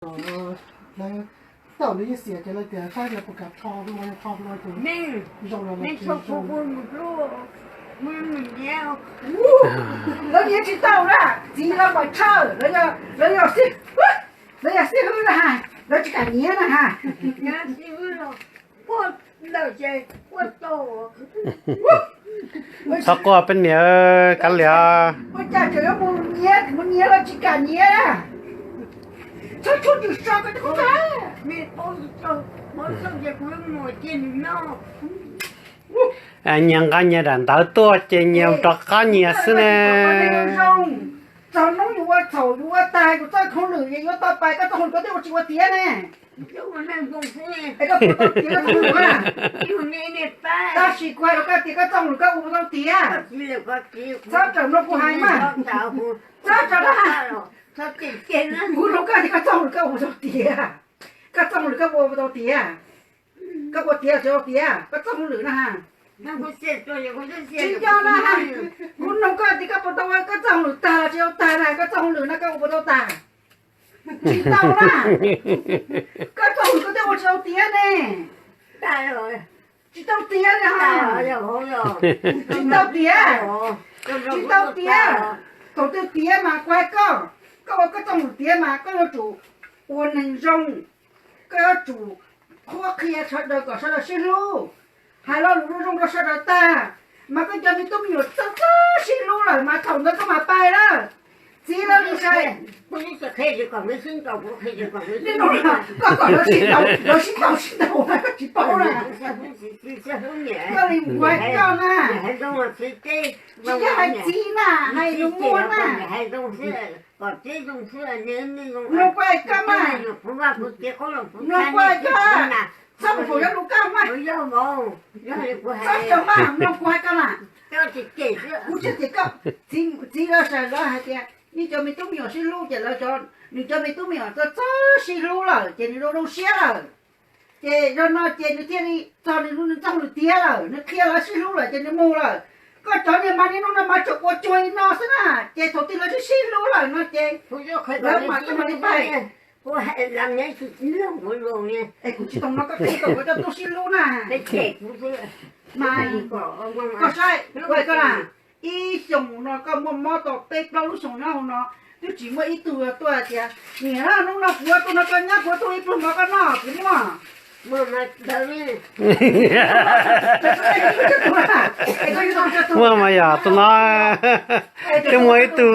Lawv tau lawv yeej xiam ces lawv tias saib lawv puas kam tho dua, yog tho dua ces zoo los lawv tsis zoo. Lawv nyiav tsis tau na, txiv lawv pais tshawj, lawv yog, lawv yog xib hwb na ha, lawv tsis kam nyiav na ha. Txhob quaj peb niam kav liam. Ua cas tseem yuav mus nyiav, mus nyiav lawv tsis kam nyiav na. Txhob tshuaj ntws so ko txhob. Nyias nqa nyias daim ntawv tuaj ces nyias rov qab nyias xwb ne. Txog hnub yus ua txhaum yus ua tag yus txoj hauj lwm es yuav tau pais, koj txoj hauj lwm koj twb ua tsis ua tiav ne. Es koj puas tau tiav koj txoj hauj lwm na? Tab sis kuv hais rau koj tias koj txoj hauj lwm koj ua puas tau tiav. Txhob rawm mloog kuv hais mas. Txhob rawm na. Kuv hais rau koj tias koj txoj hauj lwm koj ua puas tau tiav. Koj txoj hauj lwm koj ua puas tau tiav? Koj ua tiav los tsis ua tiav koj txoj hauj lwm na ha? Tsis nco na ha. Kuv nug koj tias koj puas tau ua koj txoj hauj lwm tag los tsis tau tag na, koj txoj hauj lwm na koj ua puas tau tag? Tsis tau na. Koj txoj hauj lwm koj twb ua tsis tau tiav ne. Tsis tau tiav li ha. Tsis tau tiav. Tsis tau tiav. Thaum twg tiav mas kuv hais koj, koj ua koj txoj hauj lwm tiav mas koj yuav tsum ua neeg zoo, koj yuav tsum qhuab qhia sawv daws kom sawv daws sib hlub, hais lo lus zoo zoo rau sawv daws tag, mas koj cov me tub me nyuam txawj txawj sib hlub lawm mas thaum ntawd koj mam pais lawm. Txiv lawv li sai. Li no koj kom lawv sib ntaus, lawv sib ntaus sib ntaus na koj tsis paub na. Koj li mus hais koj na. Tsis yog hais txiv na, hais lus muag na. Mloog kuv hais koj mas. Mloog kuv hais koj. Txhob mus faus yog lus koj mas. Txhob tso mas, mloog kuv hais koj na. Kuv tsis tias koj, txiv lawv sawv lawv hais tias nws cov me tub me nyuam sib hlub ces lawv, nws cov me tub me nyuam txawj txawj sib hlub lawm ces nws zoo zoo siab lawm. Ces zaum no ces nws thiaj li txog nws txoj hauj lwm tiav lawm, nws qhia lawv sib hlub lawm ces nws mus lawm. Koj cov niag mas niaj hnub no mas tseem ua cuag li no xwb na, ces thaum twg lawv sib sib hlub lawm no ces lawv mam coj mam li pais. Es kuv tsis tau no koj qhia kom kuv coj tub sib hlub na. Mas koj saib, kuv hais koj na, ib xyoos no koj muaj mob tau peb plaub lub xyoo nyob hauv no, twb tsis muaj ib tug tuaj tias niam, hnub no kuv ua tug no koj nyob, kuv ua tug ib pluag mov koj noj, tsis muaj. Muaj mas yog tus no twb muaj ib tug